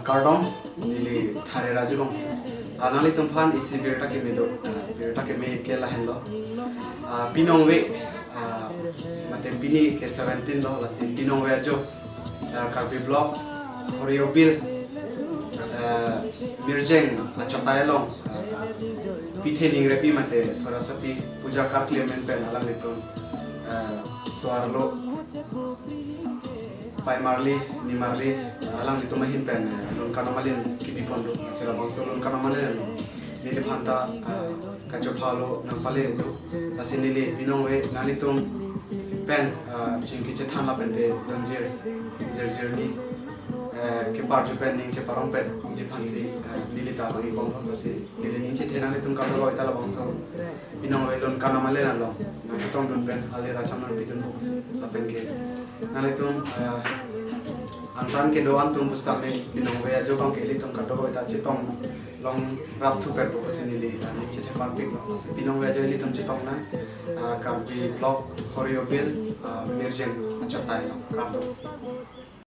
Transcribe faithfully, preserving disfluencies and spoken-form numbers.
Kardom, neli Thare Raju Longhi. Ah, nanglitumphan isi birta keme do, ah, birta keme ke lahenlo. Ah, pinongve, ah, mate pini ke seventeen lo, lasi pinongve ajo, ah, Karbi Block, Horiobil, ah, Mirjeng achotai along, ah, pithe ningrepi mate Saraswati Puja karkli amen pen alanglitum, ah, so-arlo paimarli, nimarli, alanglitum ahin pen, eh, lun kanam alin kibipon do, lasi labangso lun kanam alin lo. Neliphan ta, ah, kachophalo nangpale do. Lasi neli pinongve nanglitum pen, ah, chingki chethan lapen te lunjir, jirjirni, eh, keparju pen ning cheparong pen ji aphansi, eh, neli ta bang-ibomlo, lasi neli ning chethe nanglitum kadokave ta labangso pinongve lun kanam alin lo. Nangchetongdun pen ale racham nangpidunpo pusi. Lapen ke nanglitum, eh, angtan kedo-an atum pusitame pinongve ajo abang ke ilitum kadokave ta chetong longrapthu perpo pusi neli, eh, ning chethe parpiklo. Lasi pinongve ajo ilitum chetongnang, eh, Karbi Block, Horiobil, eh, Mirjeng achotai along. Kardom.